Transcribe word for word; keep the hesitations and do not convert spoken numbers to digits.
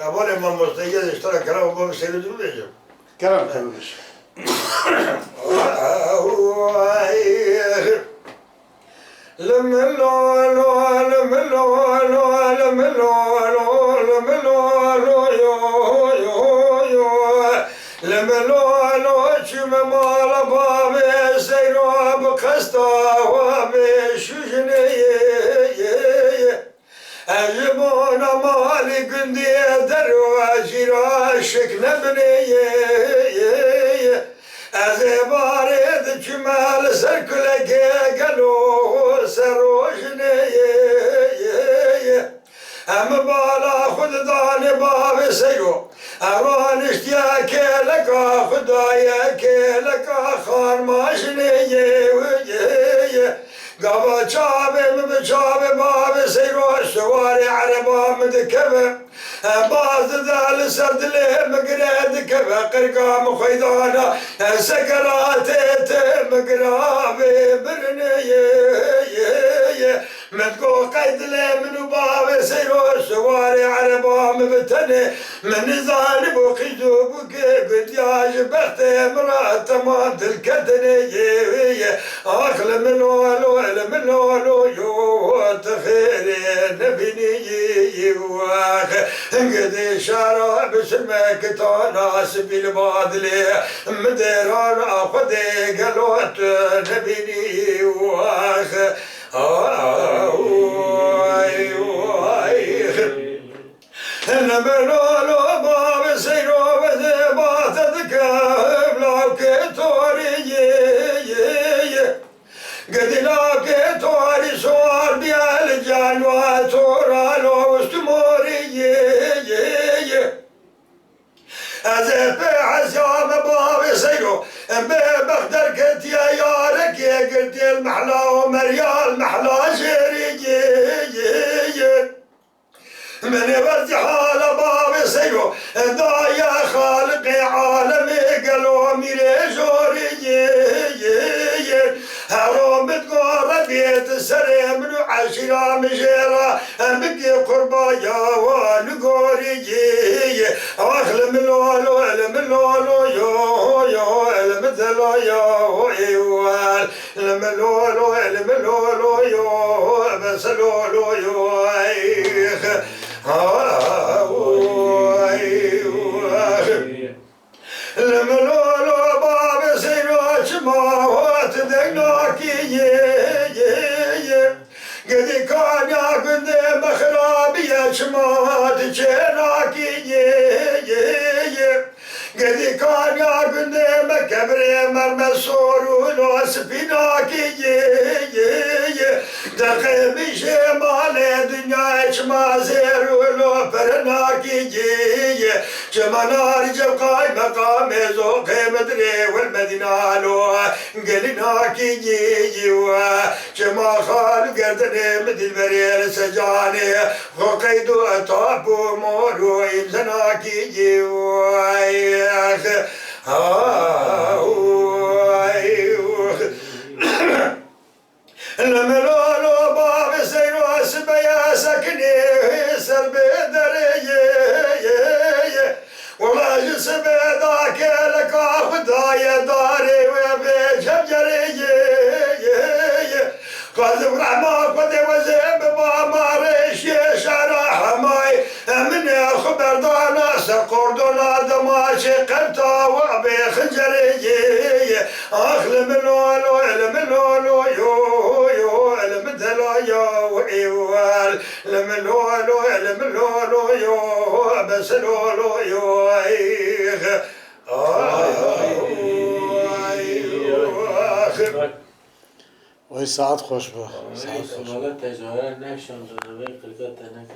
Hevalê mamoste, yê ji te re kerem, bavê Seyro dibêjim. Kerem, kerem bêje. Li min lo lo, li min lo lo, li min lo lo, li min lo lo, yo, yo, yo. Li min lo lo, çûme mala bavê Seyro, bi qesta we bê şûjinê, ye, ye, ye. Ez ji bona malî gundê der û ez jî ra şik nebinê, ye, ye, ye. Ez ê barê diçûme li ser kulekê, gelo ser rojinê, ye, ye, ye. Em bala xwe didanê bavê Seyro. Em raniştiye kêleka xwe daye, kêleka xanima jinê, ye, ye, ye. Gava çavê min bi çavê bavê Seyro, siwarê ereba min dikeve. Baz dide li ser dilê min gire dikeve, qirka min xweydana, sekeratê tê min giravê mirinê, ye, ye, ye. Min digot qey dilê min û bavê Seyro, siwarê ereba min bi tenê. Min nizanîbû qîz û bûkê gundiya ji bextê min re temam dilketinê, ye, ye. Ax li min lo lo, li min lo lo, yo, tu xêrê nebînî, wex. Gidê şara bi sirmekitana spî li ba dilê min dêrana Xwedê, gelo tu nebînî, wex. Ay, ay. Li min lo lo, bavê Seyro, wezê ba te dike, evlakê torî, ye, ye, ye. Gidî lakê torî sor bîye li can we, tora lo wist morî, ye, ye, ye. Ez ê pê hesya me bavê Seyro, em bê bex derketiye yarekê, girtiye li mehla Omer ya li mehla jêrî, ye, ye, ye. Min ê werzî hala bavê Seyro daye Xaliqê alemê, gelo mîrê jorî, ye, ye, ye. Hero min digot Rebî di serê min û eşîra min jê re, em bikê qurbaya wan gorî, ye, ye. Ax li min lo lo, li min lo lo, yo, yo, li min de lo, yo, ê wel. Li min lo lo, li min lo lo, yo, bes lo lo, yo, ey, ha, oy, oy. Li min lo lo, bavê Seyro, çima hot deng nakî, ye, ye, ye. Gidî kanya gundê me xirabiye, çima tu çênakî, ye, ye, ye. Gedî kanya gundê me, kevirê mermer sor û lo spînakî, ye, ye, ye. Deqê min jê malê dinyayê, çima zêr û lo pirinakî, ye, ye. Çima narî cevqay meqamê zoqê min dirê wil Medîna lo gelînakî, ye, ye, we. Çima xal gerdinê min dilberê li secanê xwe qeyd û etap û mor û îmzenakî, ye, wex. Ha, oy, oy. Li min lo lo, bavê Seyro, sibeye sekinê ser bê derê, ye, ye, ye. Wela ji sibê da kêleka xwe daye darê wê vê cevcerê, ye, ye, ye. Xwezim rehma Xwedê wezê biba ma rêşiyê şara Hemayê. Eminê xwe berdana ser qordona demaçê qewta we bê xincerê, ye, ye. Ax li min lo lo, li min lo lo, yo, yo, li min de lo, yo, ê wel. Li min lo lo, li min lo lo, yo, bes lo lo, yo, ey. Ay, ay, ay. Vay, saet xweş be. Saet xweş. Wala tecare nexşan, wê qirka teneke.